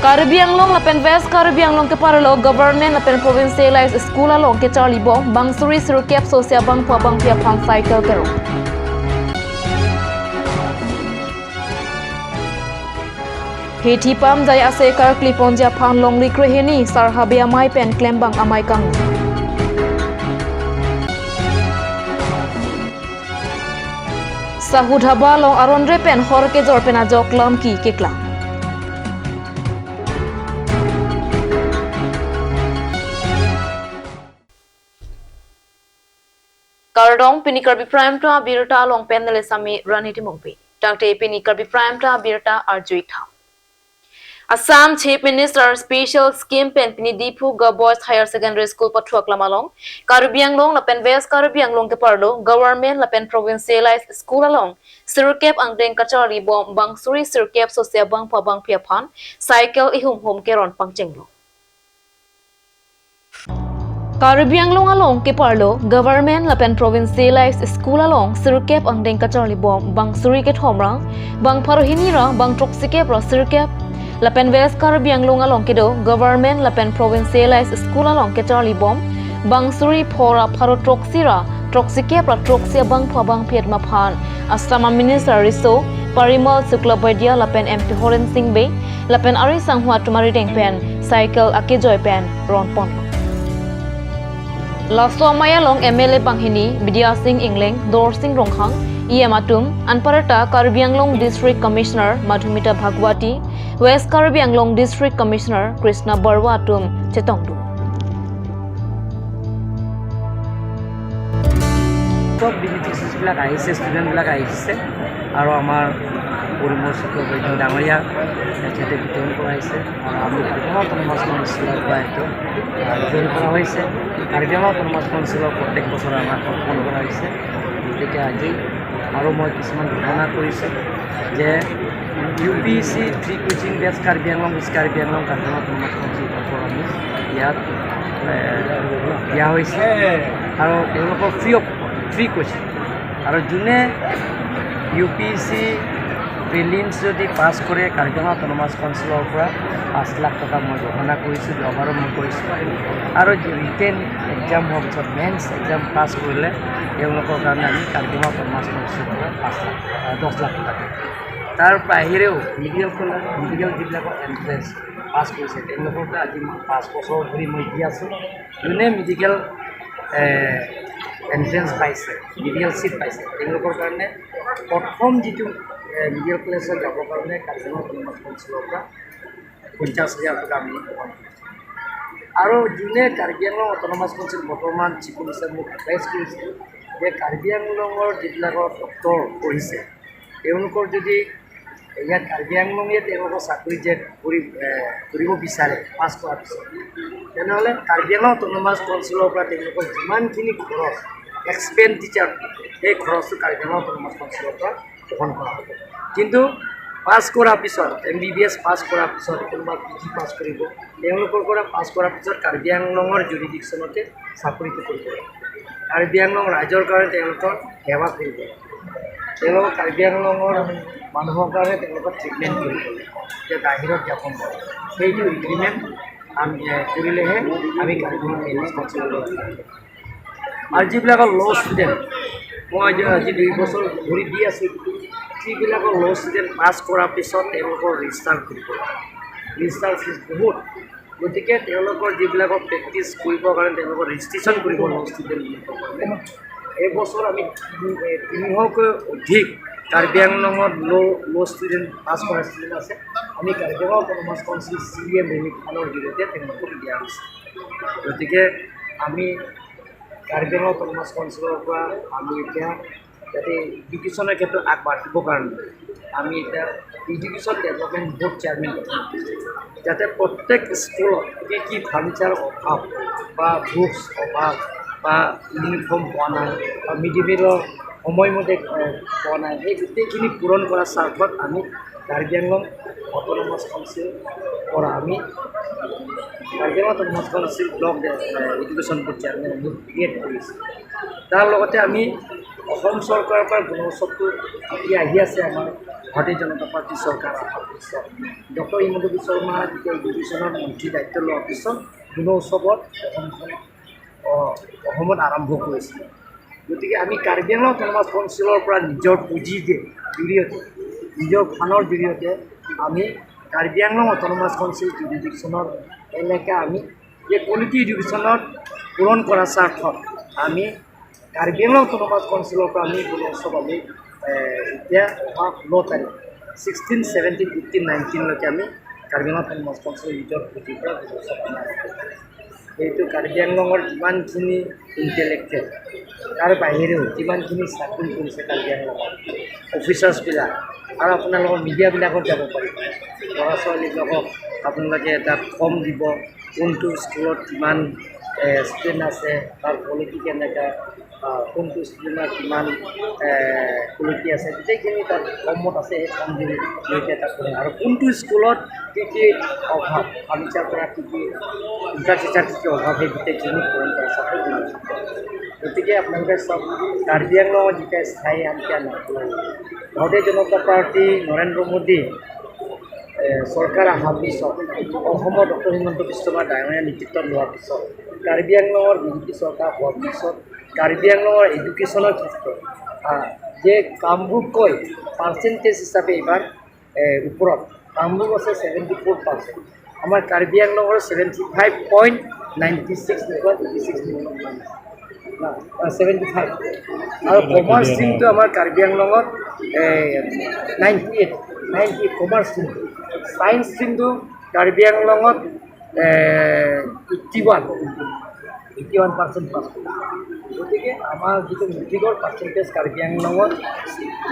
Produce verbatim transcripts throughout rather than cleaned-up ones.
Karbi Anglong lapen West Karbi Anglong keparlo Government lapen Provincialized School along kecharlibom bangsuri sirkep sosia bangphu abangphi aphan cycle kerong. Hithi pam jai ase karkli ponji aphan longri krehini sar habe amei pen klembang amei kang. Sahu dhaba along aron re pen hor kejor pen ajok lamki keklang. Kardom, pini Karbi Prime Time abirta along pen neli sami Rani Timungpi. Tangte pini Karbi Prime Time abirta arju-ik tha. Assam Chief Minister Special Scheme pen pini Diphu Girls Boys Higher Secondary School pathu aklam along Karbi Anglong lapen West Karbi Anglong keparlo Government lapen Provincialized School along sirkep angdeng kacharlibom bangsuri sirkep sosia bangphu abangphi aphan cycle ihum hum kerong pangchenglo. Karbi Anglong along keparlo Government lapen Provincialized School along sirkep angdeng kacharlibom bangsuri kethom ra bang pharo hini ra bang throksi kep ra sirkep lapen West Karbi Anglong along kedo Government lapen Provincialized School along kecharlibom bangsuri pho ra pharo throksi ra throksi kep ra throksi abangphu abangphi atum aphan Assam Minister Riso Parimal Suklabaidya lapen M P Horen Sing Bey lapen ari sangho atum arideng pen cycle akejoi pen rongpon. Laso amei along M L A banghini Bidya Sing Engleng, Dorsing Ronghang, E M atum, anparta Karbi Anglong District Commissioner Madhumita Bhagwati, West Karbi Anglong District Commissioner Krishna Barua atum chetongdun. চব বেনিফিচিয়াৰীবিলাক আহিছে, ষ্টুডেণ্টবিলাক আহিছে আৰু আমাৰ পৰিমল শুক্লবৈদ্য ডাঙৰীয়া তেখেতে বিতৰণ কৰাইছে আৰু আমি কাৰ্বি আংলং অট'নমাছ কাউন্সিলৰ পৰা এইটো আয়োজন কৰা হৈছে। কাৰ্বি আংলং অট'নমাছ কাউন্সিলৰ প্ৰত্যেক বছৰে আমাৰ অৰ্পণ কৰা হৈছে। গতিকে আজি আৰু মই কিছুমান ঘোষণা কৰিছোঁ যে U P C free coaching batches Karbi Anglong, east Karbi Anglong, Karbi Anglong autonomous কাউন্সিলৰ পৰা আমি ইয়াত এ, দিয়া হৈছে আৰু তেওঁলোকৰ ফ্ৰী অফ ফ্ৰী কোচিং। আৰু যোনে ইউ পি চি প্ৰিলিমছ যদি পাছ কৰে, কাৰ্বি আংলং অট'নমাছ কাউন্সিলৰ পৰা পাঁচ লাখ টকা মই ঘোষণা কৰিছোঁ, যোৱাবাৰো মই কৰিছোঁ। আৰু ৰিটেন এক্সাম হোৱাৰ পিছত মেইনছ এক্সাম পাছ কৰিলে তেওঁলোকৰ কাৰণে আমি কাৰ্বি আংলং অট'নমাছ কাউন্সিলৰ পৰা পাঁচ লাখ, আহ, দহ লাখ টকা দিম। তাৰ বাহিৰেও মেডিকেল কলেজ, মেডিকেল যিবিলাকৰ এণ্ট্ৰেঞ্চ পাছ কৰিছে, তেওঁলোককে আজি মই পাঁচ বছৰ ধৰি মই দি আছোঁ। যোনে মেডিকেল এণ্ট্ৰেঞ্চ পাইছে, মেডিকেল ছিট পাইছে, তেওঁলোকৰ কাৰণে প্ৰথম যিটো মেডিকেল কলেজত যাবৰ কাৰণে কাৰ্বি আংলং অট'নমাছ কাউন্সিলৰ পৰা পঞ্চাছ হাজাৰ টকা আমি প্ৰদান কৰিছোঁ। আৰু যোনে কাৰ্বি আংলং অট'নমাছ কাউন্সিল বৰ্তমান চিফ মিনিষ্টাৰে মোক এডভাইচ কৰিছে যে কাৰ্বি আংলঙৰ যিবিলাকৰ ডক্টৰ পঢ়িছে, তেওঁলোকৰ যদি ইয়াত কাৰ্বি আংলঙে তেওঁলোকৰ চাকৰি যে কৰি, এ, কৰিব বিচাৰে পাছ কৰাৰ পিছত, তেনেহ'লে কাৰ্বি আংলং অট'নমাছ কাউন্সিলৰ পৰা তেওঁলোকৰ যিমানখিনি খৰচ, এক্সপেণ্ডিচাৰ, সেই খৰচটো কাৰ্বি আংলং অট'নমাছ কাউন্সিলৰ পৰা বহন কৰা হ'ব। কিন্তু পাছ কৰাৰ পিছত, এম বি বি এছ পাছ কৰাৰ পিছত, কোনোবা পি জি পাছ কৰিব, তেওঁলোকৰ পৰা পাছ কৰাৰ পিছত কাৰ্বি আংলঙৰ জুৰিডিকশ্যনতে চাকৰিটো কৰিব। কাৰ্বি আংলং ৰাইজৰ কাৰণে তেওঁলোকৰ সেৱা কৰিব। তেওঁলোকৰ কাৰ্বি আংলঙৰ মানুহৰ কাৰণে তেওঁলোকৰ ট্ৰিটমেণ্ট কৰিব, যে বাহিৰত যাব নোৱাৰে। সেইটো এগ্ৰিমেণ্ট আমি, এ, কৰিলেহে আমি কাৰ্বি আংলং ৰেঞ্জ কাউন্সিলৰ লগত আৰু যিবিলাকৰ ল' ষ্টুডেণ্ট, মই আজি, আজি দুই বছৰ ধৰি দি আছোঁ, যিবিলাকৰ ল' ষ্টুডেণ্ট পাছ কৰাৰ পিছত তেওঁলোকৰ ৰেজিষ্টাৰ কৰিব, ৰেজিষ্টাৰ ফিজ বহুত। গতিকে তেওঁলোকৰ যিবিলাকৰ প্ৰেক্টিছ কৰিবৰ কাৰণে তেওঁলোকৰ ৰেজিষ্ট্ৰেশ্যন কৰিব ল' ষ্টুডেণ্টবিলাকৰ কাৰণে। এইবছৰ আমি তিনি, এ, তিনিশকৈ অধিক কাৰ্বি আংলঙত ল', ল' ষ্টুডেণ্ট পাছ কৰা ষ্টুডেণ্ট আছে, আমি কাৰ্বি আংলং অট'নমাছ কাউন্সিল চি ই এম ৰিলিফ ফাণ্ডৰ জৰিয়তে তেওঁলোকক দিয়া হৈছে। গতিকে আমি কাৰ্বি আংলং অট'নমাছ কাউন্সিলৰ পৰা আমি এতিয়া যাতে এডুকেশ্যনৰ ক্ষেত্ৰত আগবাঢ়িবৰ কাৰণে আমি এতিয়া এডুকেশ্যন ডেভেলপমেণ্ট বৰ্ড চেয়াৰমেন গঠন কৰিছোঁ, যাতে প্ৰত্যেক স্কুলত কি কি ফাৰ্ণিচাৰ অভাৱ বা বুকছ অভাৱ বা ইউনিফৰ্ম পোৱা নাই বা মিড ডে মিলৰ সময়মতে, এ, পোৱা নাই, সেই গোটেইখিনি পূৰণ কৰাৰ স্বাৰ্থত আমি কাৰ্বি আংলং অট'নমাছ কাউন্সিল পৰা আমি কাৰ্বি আংলং অট'নমাছ কাউন্সিল ব্লক, এ, এডুকেশ্যন বৰ্ড চেয়াৰমেন আমি ক্ৰিয়েট কৰিছোঁ। তাৰ লগতে আমি অসম চৰকাৰৰ পৰা গুণোৎসৱটো আহি আহি আছে আমাৰ ভাৰতীয় জনতা পাৰ্টি চৰকাৰ অহাৰ পিছত। ডক্টৰ হিমন্ত বিশ্ব শৰ্মা যেতিয়া এডুকেশ্যনৰ মন্ত্ৰী দায়িত্ব লোৱাৰ পিছত গুণোৎসৱত অসমখন, অ, অসমত আৰম্ভ কৰিছিলে। গতিকে আমি কাৰ্বি আংলং অট'নমাছ কাউন্সিলৰ পৰা নিজৰ পুঁজিৰ জৰিয়তে, নিজৰ ফাণ্ডৰ জৰিয়তে আমি কাৰ্বি আংলং অট'নমাছ কাউন্সিল জুৰিডিকশ্যনৰ এলেকা আমি যে কোৱালিটি এডুকেশ্যনত পূৰণ কৰাৰ স্বাৰ্থত আমি কাৰ্বি আংলং অট'নমাছ কাউন্সিলৰ পৰা আমি গুণোৎসৱ আমি, এ, এতিয়া অহা ষোল্ল তাৰিখ, ছিক্সটিন, ছেভেনটিন, এইটিন, নাইনটিনলৈকে আমি কাৰ্বি আংলং অট'নমাছ কাউন্সিলৰ নিজৰ পুঁজিৰ পৰা গুণোৎসৱ আমি আৰম্ভ কৰিম। এইটো কাৰ্বি আংলঙৰ যিমানখিনি ইণ্টেলেকচুৱেল, তাৰ বাহিৰেও যিমানখিনি চাকৰি কৰিছে কাৰ্বি আংলঙৰ অফিচাৰ্ছবিলাক আৰু আপোনালোকৰ মিডিয়াবিলাকত যাব পাৰিব। ল'ৰা ছোৱালীবিলাকক আপোনালোকে এটা ফৰ্ম দিব, কোনটো স্কুলত কিমান, এ, ষ্টুডেণ্ট আছে, তাৰ কোৱালিটি কেনেকা, আ, কোনটো ষ্টুডেণ্টৰ কিমান, এ, কোৱালিটি আছে, গোটেইখিনি তাত ফৰ্মত আছে। সেই ফৰ্মখিনি লৈ পেলাই তাত কৰে। আৰু কোনটো স্কুলত কি কি অভাৱ, ফাৰ্ণিচাৰ পৰা কি কি, ইনফ্ৰাষ্ট্ৰাকচাৰ কি কি অভাৱ, সেই গোটেইখিনি পূৰণ কৰা চাকৰি কৰিছে। গতিকে আপোনালোকে চাওক, কাৰ্বি আংলঙত যেতিয়া স্থায়ী শান্তি আনে, ভাৰতীয় জনতা পাৰ্টি নৰেন্দ্ৰ মোদী, এ, চৰকাৰ অহাৰ পিছত, অসমত ডক্টৰ হিমন্ত বিশ্ব শৰ্মা ডাঙৰীয়া নেতৃত্ব লোৱাৰ পিছত, কাৰ্বি আংলঙৰ বিজেপি চৰকাৰ হোৱাৰ পিছত কাৰ্বি আংলঙৰ এডুকেশ্যনৰ ক্ষেত্ৰত, আ, যে কামৰূপতকৈ পাৰ্চেণ্টেজ হিচাপে এইবাৰ, এ, ওপৰত, কামৰূপ আছে ছেভেণ্টি ফ'ৰ পাৰ্চেণ্ট, আমাৰ কাৰ্বি আংলঙৰ seventy five point ninety six, eighty six, seventy five. আৰু কমাৰ্চ ষ্ট্ৰীমটো আমাৰ কাৰ্বি আংলঙত, এ, ninety eight, ninety eight commerce ষ্ট্ৰীমটো। ছায়েন্স ষ্ট্ৰীমটো কাৰ্বি আংলঙত, এ, eighty one, eighty one percent pass কৰিছে। গতিকে আমাৰ যিটো মেট্ৰিকৰ পাৰ্চেণ্টেজ কাৰ্বি আংলঙত,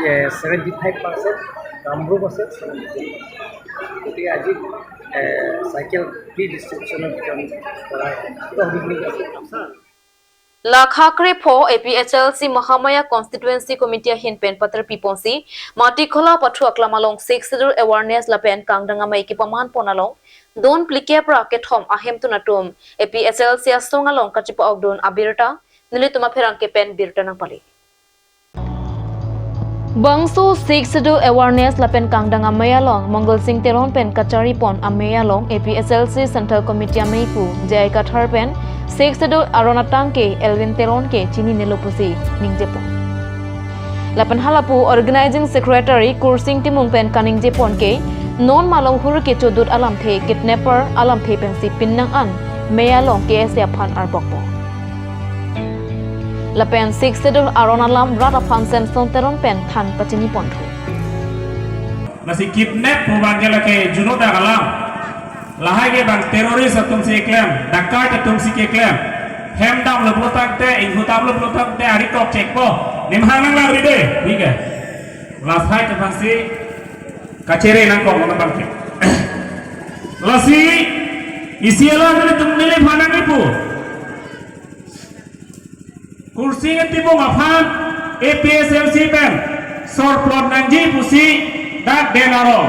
এ, ছেভেণ্টি ফাইভ পাৰ্চেণ্ট, কামৰূপ আছে ছেভেণ্টি ফাইভ পাৰ্চেণ্ট। গতিকে আজি, এ, চাইকেল ফ্ৰী ডিষ্ট্ৰিবিউশ্যনৰ বিতৰণ কৰা হয়। কিবা সুধিবলগীয়া আছে? Lakha krepho A P H L C Mahamaya Constituency Committee ahin pen patar piponsi Matikhola Pathu Aklam along Sixth Schedule Awareness lapen kangdang amei kepaman pon along don phlikep ra kethom ahemtun atum A P H L C asong along kachepa-okdun abirta nelitum apherangke pen birta nangpale. Bangso Sixth Schedule Awareness lapen kangdang amei along Mongal Sing Teron pen kachari pon amei along A P H L C Central Committee amei pu J I Kathar pen Sixth Schedule aron atangke Elwin Teron ke chinine lo pusi ningje pon. Lapen halapu Organizing Secretary Kursing Timung pen kaningje pon ke non malomhur kechodut alamthe kidnapper alamthe pensi pinnang an mei along K S A aphan arbok pon. Lapen Sixth Schedule aron alam rat aphan Samson Teron pen than pachini ponthu. Lasi kidnap pu abang ke lake juno dak alam. Lahai ke bang terrorist atum si keklem, dakat atum si keklem. Hem damlo pulo tangte, inghu damlo pulo tangte, ari kok chekpo. Nemhang nanglang ride, thik hai. Lahai ke bang si kachere nangkok mona bang ke. Lasi isi alam nelitum neliphan nangkipu. Kursing Timung aphan A P H L C pen sorplot nangji pusi dak den aro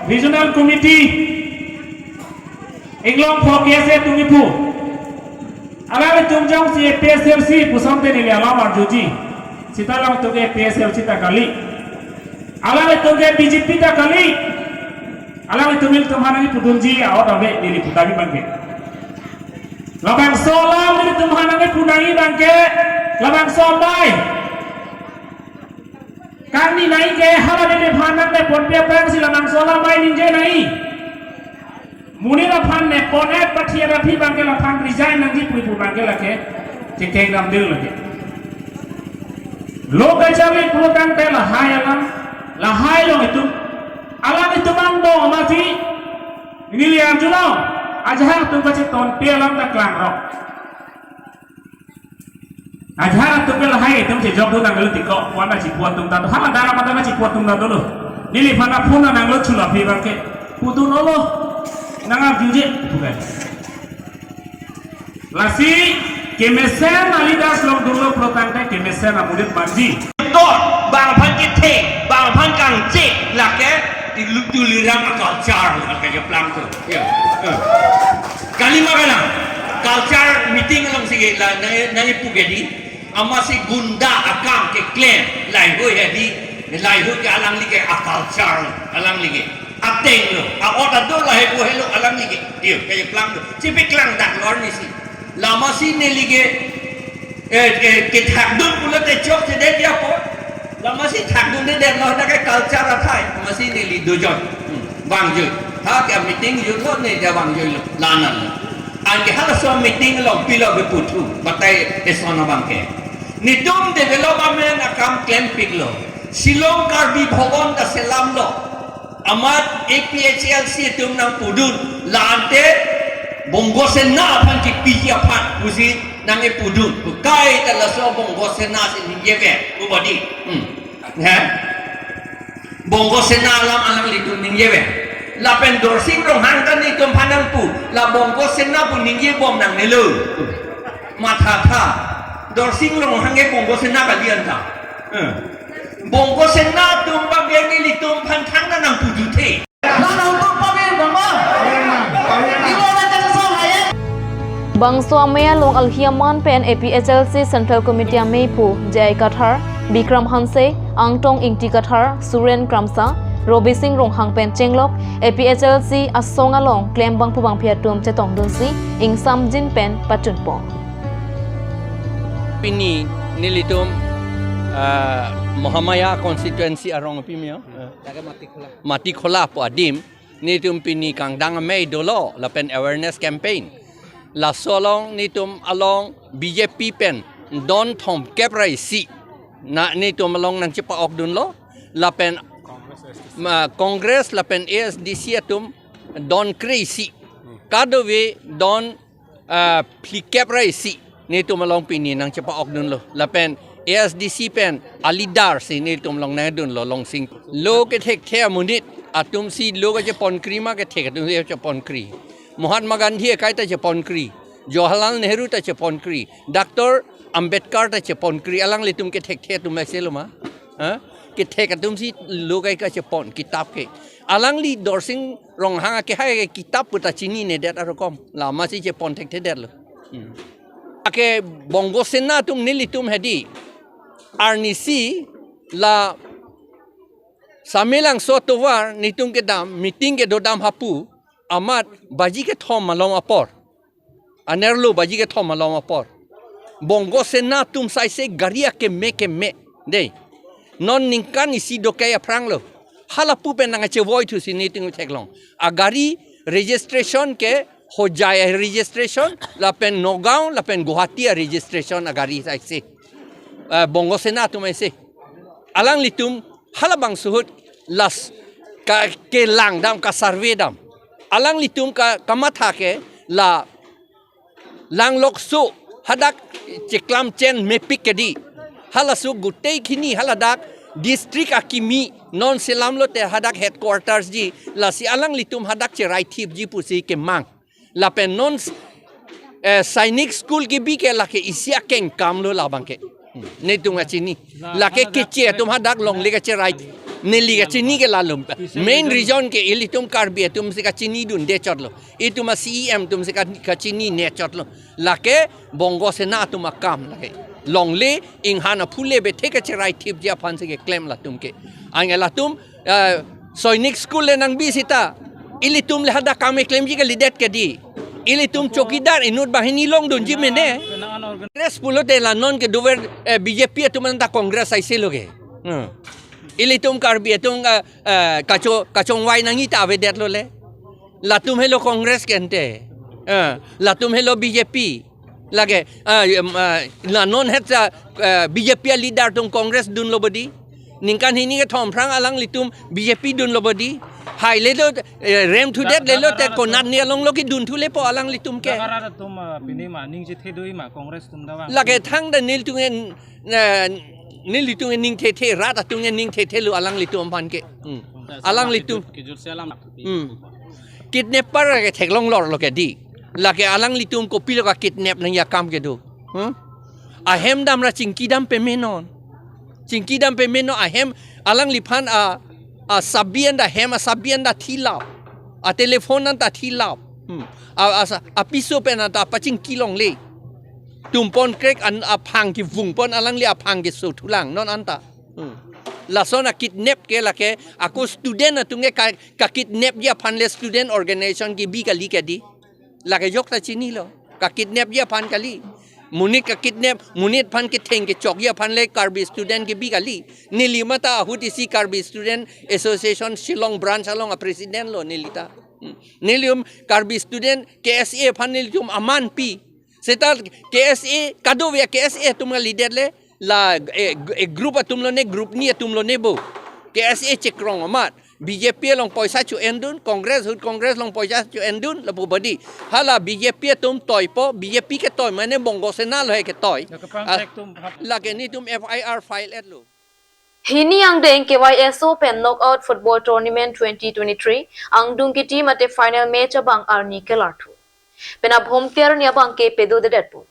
Regional Committee inglong pho K S A atum kipu. Alanglitum jongsi A P H L C puson te neli alam arjuji. Seta alanglitum ke A P H L C ta kali. Alanglitum ke B J P ta kali. Alanglitum nelitum aphan nangkipudunji a-ot ave neli puta bi bang ke. Labangso alam nelitum aphan nangkipu nangji bang ke, labangso amei. Kangni nangji ke hala neliphan nangne ponpe aphrangsi labangso alam amei ningje nangji. Monit aphan ne pon-et pathiet aphi bang ke laphan resign nangji pu pu bang ke lake. Chekeng damdil lake. Lo kacharli pulo tangte lahai alam, lahai along itum. Alanglitum angdeng amatsi, neli arjulo, ajahak atum kachetonpe alam ta klangrok. Ajahak atum ke lahai itum chejokdun nanglo tiko, wana chipu atum ta do, hala dara mata na chipu atum ta dolo. Neliphan phone nanglo chula phi bang ke, pudun olo, nang arjuje, bukan. Lasi kemesen a-leaders along dunlo pulo tangte kemesen amonit manji. To bang aphan kethe, bang aphan kangche, lake ilu Tuliram culture lake keplang tu. Ya. Eh. Kali ma kalang culture meeting alongsi ke la nang nang ipu ke di. Amatsi gunda akam keklem, laheihui hedi, laheihui ke alangli ke a-culture, alangli ke ateng lo, a-ot ador laheihui lo, alangli ke, dio, keplang lo, si peklangdak lo arnisi. Lamatsi neli ke, eh, eh, kethakdun pulote chokchedet apot, lamatsi thakdundedetlo, dak ke culture athai, amatsi neli dojoi, hmm, vangjoi. Ha ke meeting jutlo ne ja vangjoi lo, la-an lo. Anke halaso meeting along pilo keputhu, batai eson abangke. Netum development akam klempiklo. Shillong Karbi Bhawan ta selamlo. Amat A P H L C atum nangpudun, la-ante Bongo Sena aphan kipiji aphan pusi nangkepudun. Kaita laso Bongo Sena si ningjevet, ubadi. Hmm. Ha? Bongo Sena alam alanglitum ningjevet. Lapen Dorsing Ronghang ta netum aphan nangpu, la Bongo Sena pu ningjebom nangnelo. Mathatha. Dorsing Ronghang ke Bongo Sena kali anta. Eh. Bongo Sena atum abang nelitum aphan thangta nangpujuthe. Bangso amei along alhi aman pen A P H L C Central Committee ameiphu J I Kathar, Bikram Hanse, Angtong Ingti Kathar, Suren Kramsa, Robi Sing Ronghang pen chenglok A P H L C asong along klembangphu bangphi atum chetongdunsi ingsamjin pen pachunpo. Pini nelitum, ah, Mahamaya constituency arong pimio. Mati Khola pu adim, netum pini kangdang amei dolo, lapen awareness campaign. Laso along netum along B J P pen don thomkep ra isi na netum along nangchepa-okdunlo, lapen, ma, Congress lapen A S D C atum don kre-isi. Kadokave don ah, phlikep ra isi netum along pini nangchepa-okdunlo. Lapen A S D C pen a-leader si netum along nangdunlo Longsing. Lo kethekthe amonit atumsi lo kacheponkri ma, kethek atumsi kacheponkri. Mahatma Gandhi akai ta cheponkri. Jawaharlal Nehru ta cheponkri. Doctor Ambedkar ta cheponkri. Alanglitum kethekthe atum aiselo ma? Ha? Kethek atumsi lo kai kachepon kitap ke. Alangli Dorsing Ronghang akehai ke kitap puta chininedet arokom. Lamatsi chepon thekthedetlo. Hmm. Ake Bongo Sena atum nelitum hedi. Arnisi la Samelangso atovar netum kedam, meeting kedodam hapu, amat baji kethom malom apor. Anerlo baji kethom malom apor. Bongo Sena atum saise gari akeme keme. Dei. Non ningkan isi dokai aphranglo. Halapu pen nangchevoithusi netum theklong. Agari registration ke Hojai registration, lapen Nagaon, lapen Guwahati registration agari saise. Eh, Bongo Sena atum aise. Alanglitum halabangso ahut last ka kelangdam, ka-survey dam. Alanglitum ka, kamatha ke la Langlokso hadak cheklamchen mepik kedi. Halaso gutei khini haladak district akimi non selamlote hadak headquarters ji, lasi alanglitum hadak cheraithipji pusi kemang. Lapen non, eh, Sainik School kebi ke lake isi akengkam lo labang ke. Hmm. Netum kachini. Lake keche atum hadak longle kacherai. Neli kachini ke lalo. Main reason ke ilitum Karbi atumsi kachinidunde chotlo. Itum a-C E M atumsi ka-, kachinine chotlo. Lake Bongo Sena atum akam lake. Longle inghan aphule bethe kacheraithipji aphansi keklem latum ke. Anke latum, eh, Sainik School le nangbi sita. Ilitum le hadak kam keklemji kalidet kedi. Ilitum chowkidar inut banghini longdunji mene. Congress pulote la non kedover, eh, B J P atum anta Congress aiselo ke. Hmm. Ilitum Karbi atum ka, eh, kacho-, kachongvai nangji ta avedetlo le. Latum helo Congress ke ante. Eh, latum helo B J P. Lake, ah, em, ah, la non het sa, eh, B J P a-leader atum Congress dunlo bodi. Ningkan hini kethom aphrang alanglitum B J P dunlo bodi. Hai lelo, eh, remthudet lelote konat ni alonglo kedun thulepo alanglitum ke. Dak arat atum, ah, pini ma ningje thedoi ma Congress atum ta vang. Lake thangta nelitum ke, eh, nelitum ke ning thethe, rat atum ke ning thethelo alanglitum aphan ke. Hmm. Alanglitum. Kejut, kejut selam. Hmm. Kidnapper ke theklong lorlo kedi. Lake alanglitum kopilo ka-kidnap nangji akam kedo. Hmm? Ahem damra chingki dam pemenon. Chingki dam pemenon ahem alangliphan a, a-sabi anta hem a-sabi anta thilap. A-telephone anta thilap. Hmm. A, a, sa-, apiso pen anta pachingki longle. Tumpon krek an aphang kevungpon alangli aphang keso thulang non anta. Hmm. Lason akidnap ke lake ako student atum ke ka, kakidnapji aphan le student organization kebi kali kedi. Lake jok ta chinilo. Kakidnapji aphan kali. Monit kakidnap, monit aphan ketheng kechokji aphan le Karbi student kebi kali. Neli mata ahut isi Karbi Student Association Shillong branch along a president lo neli ta. Hmm. Nelitum Karbi student K S A aphan nelitum aman pi. Seta K S A kadokave K S A atum kalidet le la, eh, eh, group atum lone, group ni atum lone bo. K S A chekrong amat. B J P along poisa cho-endun, Congress ahut Congress along poisa cho-endun lapu badi. Hala B J P atum toipo, B J P ketoi mane Bongo Sena lo he ketoi. Lake pang Ah, thek tum hap- lake nelitum F I R file et lo. Hini angdeng K Y S O pen Knockout Football Tournament twenty twenty-three angdung kiti mate final match abang arni kelarthu. Pen abhomter ni abang ke pedodedetpo.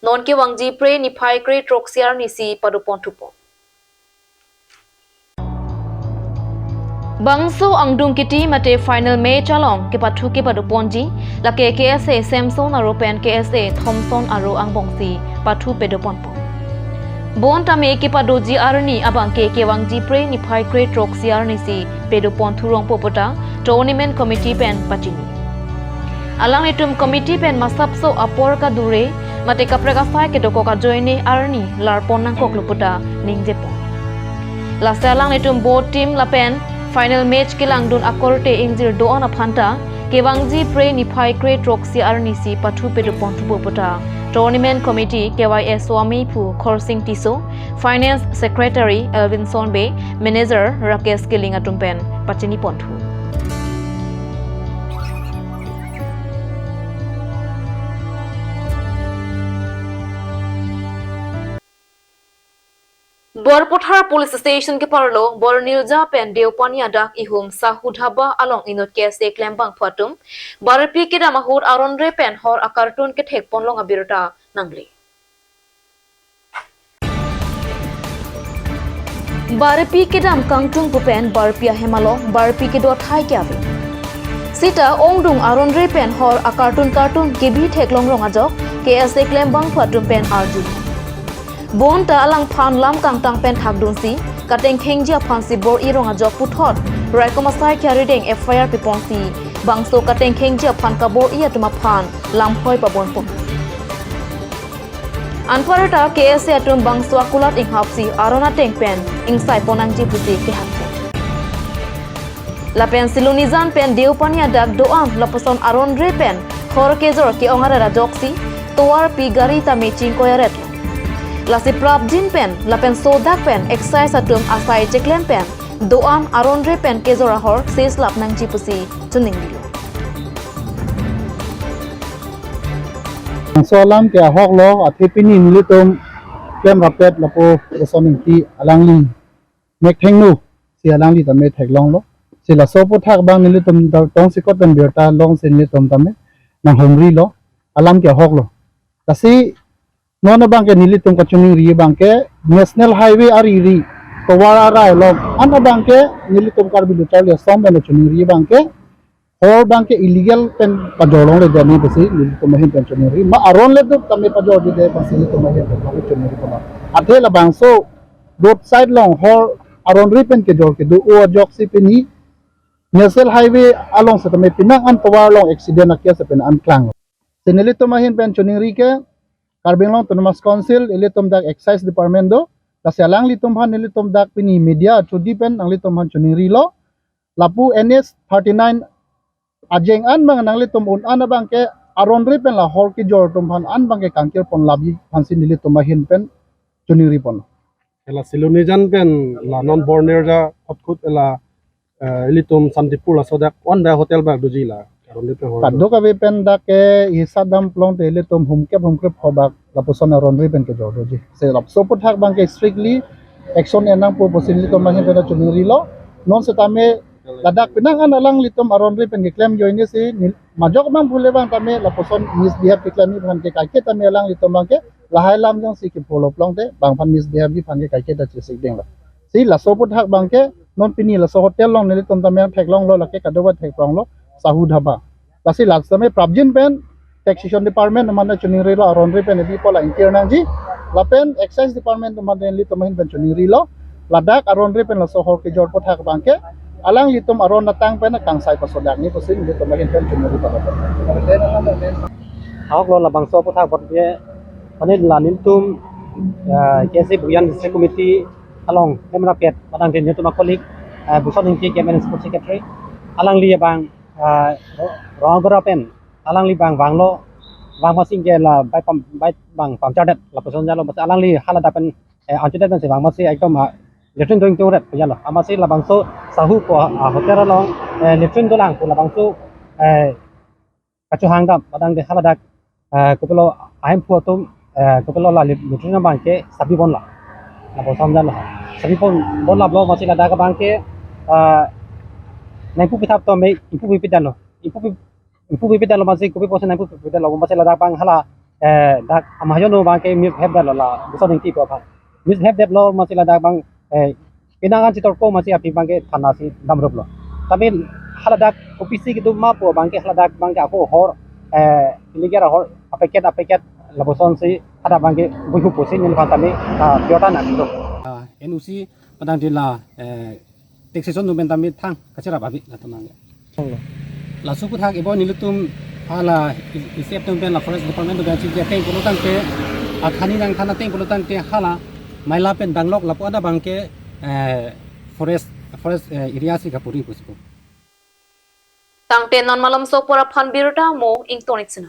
Non kevangji Phre niphai kre throksi arni si padoponthupo. Bangso angdung kiti mate final match along kepathu kepadoponji lake K S A Samson aro pen K S A Thompson aro angbong si pathu pedoponpo. Bonta me kepadoji arni abang ke kevangji Phre niphai kre throksi arni si pedoponthu rongpo puta tournament committee pen pachini. Alanglitum committee pen masapso apor kadure mate kaprek asai kedokok ajoine arni larpon nangkoklo puta ningjepo. Lasi alanglitum both team lapen final match kelangdun akorte ingjir do-an aphanta kevangji Phre niphai kre throksi arni si pathu pedoponthupo puta tournament committee K Y S O amephu Khorsing Tisso, finance secretary Elvinson Bey, manager Rakesh Killing atum pen pachiniponthu. Borpathar Police Station keparlo Bornirja pen Deopani adak ihum Sahu Dhaba along inut K S A klembangphu atum Barpi kedam ahut aronre pen hor akartun kethekpon long abirta nangle. Barpi kedam kangtung pu pen Barpi ahem along Barpi kedo athai ke ave. Sita ongdung aronre pen hor akartun kartun kebi theklong rong ajok K S A klembangphu atum pen arju. Bonta alangphan lam kangtang pen thakdunsi katengkhengji aphansi bor-i rong ajok puthot raikom asai ke arideng F I R piponsi bangso katengkhengji aphan kabor-i atum aphan lamphoi pabonpon. Anparta K S A atum bangso akulat inghapsi aron ateng pen ingsaipon nangji pusi kehangpon. Lapen Silonijan pen Deopani adak do-an lapuson aronre pen hor kejor ke-ong arat ajoksi tovar pi gari tame chingkoi aret. Lasi prapjin pen lapen sodak pen excise atum asai cheklem pen do-an aronre pen kejor ahor seslap nangji pusi chuningrilo. Bangso alam ke ahok lo, athe pini nelitum klemrapet lapu Eson Ingti alangli mek thengno si alangli tame theklonglo. Si laso aphuthak abang nelitum ta tongsekot pen birta longsi nelitum tame nanghumrilo. Alam ke ahok lo. Lasi non abang ke nelitum kachiningri abang ke National Highway ariri tovar arai along an abang ke nelitum Karbi Lo Charli Asong pen chiningri abang ke hor abang ke illegal pen pajor longle jani pusi nelitum ahin pen chiningri. Ma aron le dup tame pajorji de pusi nelitum ahin pen chiningri pama. Athe labangso roadside along hor aronre pen kejor kedo-o ajoksi pini National Highway along setame penang an tovar along accident a-case pen an klang. Si nelitum ahin pen chiningri ke Karbi Anglong Autonomous Council ilitum dak Excise Department do, lasi alanglitum aphan nelitum dak pini media chodi pen nanglitum aphan chiningrilo. Lapu N H thirty-nine ajeng an abang nanglitum un an abang ke aronre pen la hor kejor atum aphan an abang ke kangkir pon labi aphansi nelitum ahin pen chiningri pon. Hala Silonijan pen la non Bornirja khotkhut hala, eh, ilitum Santipur laso dak one day hotel bak doji la. Aronre pen hor. Kadokave pen dak ke hisap dam plongte ilitum humkep humkrep hobak lapuson aronre pen kejor doji. Si laso aphuthak abang ke strictly action en nangpo pusi nelitum ahin pen chiningrilo. Non setame ladak penang an alanglitum aronre pen keklem ajoine si nel-, majok abang phule abang tame lapuson misbehave keklem aphan ke kaike tame alanglitum abang ke lahai lam jongsi ke follow plongte bang aphan misbehave aphan ke kaike ta chesik denglo. Si laso aphuthak abang ke non pini laso hotel along nelitum tame theklonglo, lake kadokave theklonglo, Sahu Dhaba. Lasi laso tame prapjin pen Taxation Department atum aphan ta chiningrilo, aron ri pen ebi pola ingkir nangji. Lapen Excise Department atum aphan ta ilitum ahin pen chiningrilo. Ladak aron ri pen laso hor kejor aputhak abangke alanglitum aron atang pen kangsai pasodak nangji pusi ilitum ahin pen chiningri palo. Ahok lo labangso aputhak apot ye, mane la nelitum, eh, K S A Bokajan District Committee along, Hemra Pet, padang den nelitum a-colleague, eh, Buson Ingti, K M N Sports Secretary, alangli abang, eh, Ro-, Rongagora pen, alangli abang vanglo, vang amatsi ke la bike pam-, bike abang puncture det, lapuson jalo, amatsi alangli haladak pen, eh, anchot det pensi vang amatsi ekdom, ah, latrine do ingtung ret pu jalo. Amatsi labangso Sahu pu, ah, hotel along, eh, latrine dolang pu labangso, eh, kachohang dam, padang den haladak, eh, kopilo ahemphu atum, eh, kopilo la lat-, latrine abangke sabi bonlo. Lapuson jalo. Sabi bon, bonlo amatsi ladak abangke, eh, nangpu pithap tame, ingpu pipit detlo. Ingpu pi-, ingpu pipit detlo amatsi kopi pusi nangpu pipit detlo amatsi ladak abang hala, eh, dak amayon abangke mute hep detlo la, Buson Ingti pu aphan. Mute hep detlo amatsi ladak abang, eh, penang an chitorpo amatsi aphi abangke thana si damruplo. Tapi haladak kopisi kedo ma pu abangke haladak abangke ako hor, eh, iliger ahor apacket apacket lapuson si hadak abangke buhu pusi neliphan tame, ah, biota nanglo. Ah, N O C padang den la, eh, taxation atum pen tame thang kacherap abi latum abangke. Laso aputhak ibo nelitum hala i-, isi atum pen la Forest Department atum pen chingki ateng pulo tangte, akhani nangthan ateng pulo tangte hala maila pen danglok lapu ada abangke, eh, forest, forest, eh, area si kapuri pusi pu. Tangte non malom sopor aphan birta mo ingtonik sina.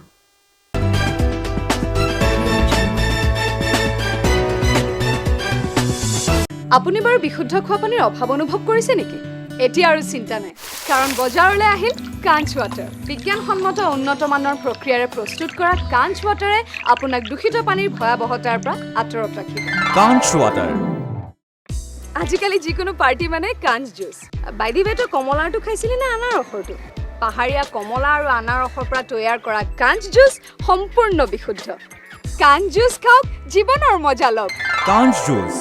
আপুনি বাৰু বিশুদ্ধ খোৱা পানীৰ অভাৱ অনুভৱ কৰিছে নেকি? এতিয়া আৰু চিন্তা নাই, কাৰণ বজাৰলৈ আহিল কাঞ্চ ৱাটাৰ। বিজ্ঞানসন্মত উন্নত মানৰ প্ৰক্ৰিয়াৰে প্ৰস্তুত কৰা কাঞ্চ ৱাটাৰে আপোনাক দূষিত পানীৰ ভয়াৱহতাৰ পৰা আঁতৰত ৰাখিব। কাঞ্চ ৱাটাৰ। আজিকালি যিকোনো পাৰ্টি মানে কাঞ্চ জুচ। By the way, তই কমলাৰটো খাইছিলি নে আনাৰসৰটো? পাহাৰীয়া কমলা আৰু আনাৰসৰ পৰা তৈয়াৰ কৰা কাঞ্চ জুচ সম্পূৰ্ণ বিশুদ্ধ। কাঞ্চ জুচ খাওক, জীৱনৰ মজা লওক। কাঞ্চ juice.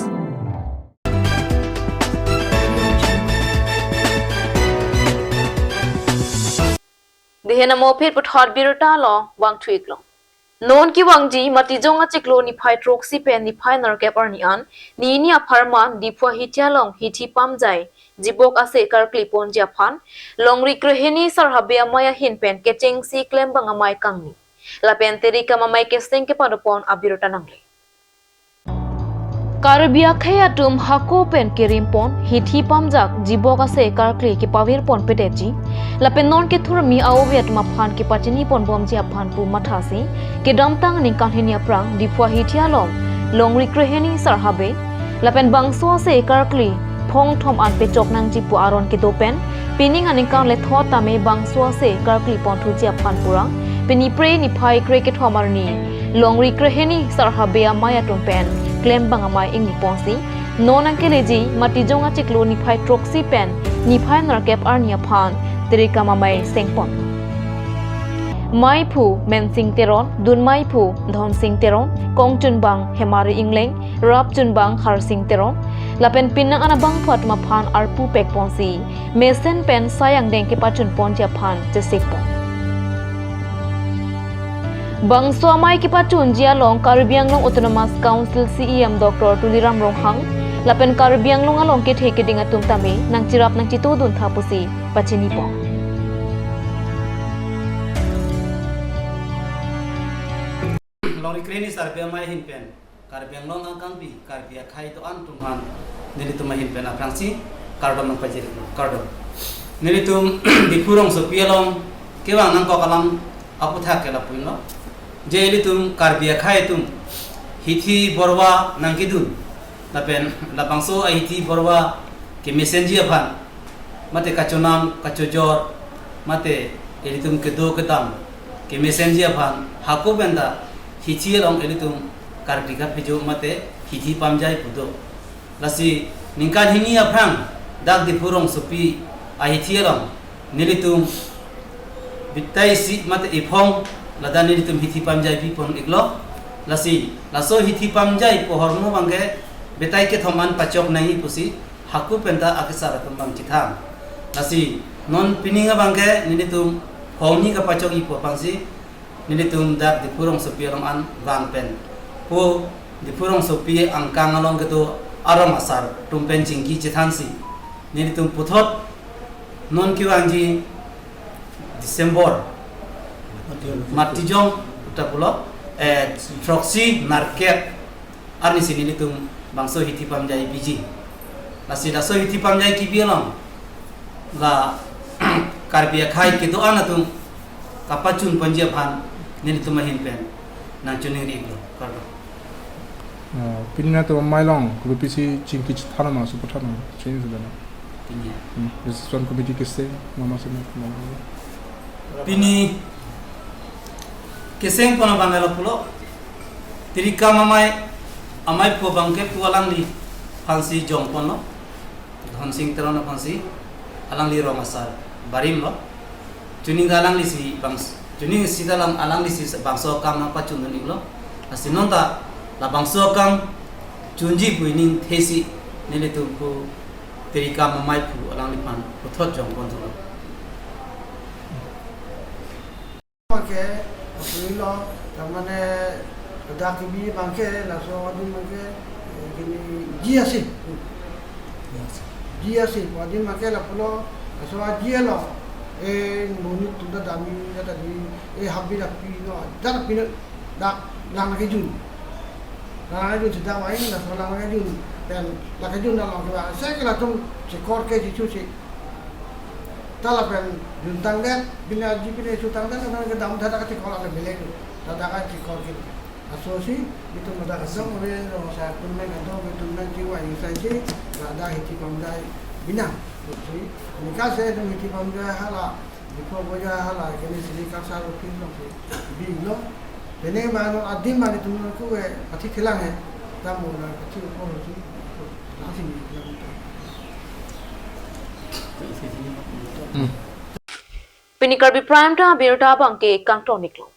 Dihena mopit puthot birta lo vangthuik lo. Non kevangji Matijong achiklo niphai throksi pen niphai nerkep arni an, nini apharman Diphu ahithi along hithi pamjai jibok ase karkli ponji aphan, Longri Krehini Sar Habe amei ahin pen kechengsi klembang amei kangni. Lapen terikam amei keseng kepadopon abirta nangle. Karbi akhei atum hako pen kerim pon, hithi pamjai jibok ase karkli kepavir pon pedetji. Lapen non kethurmi a-ove atum aphan kepachini pon bomji aphan pu mathasi, kedamtang ningkan hini aphrang Diphu ahithi along Longri Krehini Sar Habe lapen bangso ase karkli phongthom an pechok nangji pu aron kedo pen, pining aningkan lethot tame bangso ase karkli ponthuji aphan pura, pini Phre niphai krekethom arni Longri Krehini Sar Habe amei atum pen klembang amei ingni ponsi, non nangkeleji Matijong achiklo niphai throksi pen niphai nerkep arni aphan terikam amei sengpon. Meiphu Mensing Teron, dun meiphu Dhonsing Teron, kongchunbang Hemari Ingleng, rapchunbang Harsing Teron, lapen pining anabangphu atum aphan arpu pekponsi mesen pen sai angdeng kepachun ponji aphan chesikpon. Bangso amei kepachunji along Karbi Anglong Autonomous Council C E M Doctor Tuliram Ronghang lapen Karbi Anglong along kethe keding atum tame nangcherap nangchetudun tha pusi pachini pon. Longri Krehini Sar Habe amei ahin pen Karbi Anglong angkangpi, Karbi akhei do-an atum aphan nelitum ahin pen aphrangsi kardom nangpajir, kardom. Nelitum Diphu rongsopi along kevang nangkok alam aputhak ke lapu-an lo. Je ilitum Karbi akhei atum hithi borwa nangkedun, lapen labangso ahithi borwa kemesenji aphan, mate kachonam kachojor, mate ilitum kedo kedam kemesenji aphan hako pen ta hithi along ilitum karkli kaphejo mate hithi pamjai pu do. Lasi ningkan hini aphrang dak Diphu rongsopi ahithi along nelitum betai isi mate iphong ladak nelitum hithi pamjai pipon iklo. Lasi laso hithi pamjai pu ahormu abangke betai kethom an pachok nangji pusi hako pen ta akesar atum abang chethang. Lasi non pining abangke nelitum phongni kapachokji pu aphansi nelitum dak Diphu rongsopi along an vang pen, pu Diphu rongsopi angkang along kedo arong asar atum pen chingki chethansi, nelitum puthot non kevangji December, Matijong ta pulo, eh, throksi nerkep arni si nelitum bangso hithi pamjai piji. Lasi laso hithi pamjai kipi along la Karbi akhei kedo-an atum kapachun ponji aphan nelitum ahin pen nangchiningri-iklo, kardom. Ah, pini nangtum amei along kopi si chingki chethan ma, su pathan ma, chini sudah na. Pini. Hmm, resolution committee kese, mama sini, mama. Pini keseng pon abang lapulo. Tirikam amei, amei pu abangke pu alangliphansi jongponlo. Dhonsing Teron aphansi alangli rong asar barimlo. Chuning alangli si bang, chuning sita lam alangli si bangso akam nangpachun dun-iklo. Lasi non ta labangso akam chunji pu ining thesi nelitum pu Tirikam amei pu alangliphan puthot jongpon thulo. Abangke, apuni lo, ta mane, dak kibi abangke, laso adim abangke, eh, kini G S C. G S C, adim abangke lapulo, laso a G S C lo, eh, monit atum ta dami, ya tadi, eh, habi dak pino, dak pino, dak lang lake jun. Lang lake jun si dak wain, laso lang lake jun, pen, lake jun dak lang lake jun, se ke latum, chekor ke jisu si, ta lapen juntangdet, bina ji bina jutangdet, lapen kedam tha dak kachekor lapen belek, tha dak kachekor ke. Laso si, itum dak kasong, ave, rong asar atum pen kadokave atum pen chingvai sai si, la dak hithi pamjai binang. Si, aningkan si itum hithi pamjai hala, Diphu pamjai hala, kene sini kasar office along si, binglo. Kene mano adim mani itum kuve, pati thelang he, tamo la pati opor si, lang si ni, lang. Hmm. Pini Karbi Prime Time abirta abangke kangton-iklo.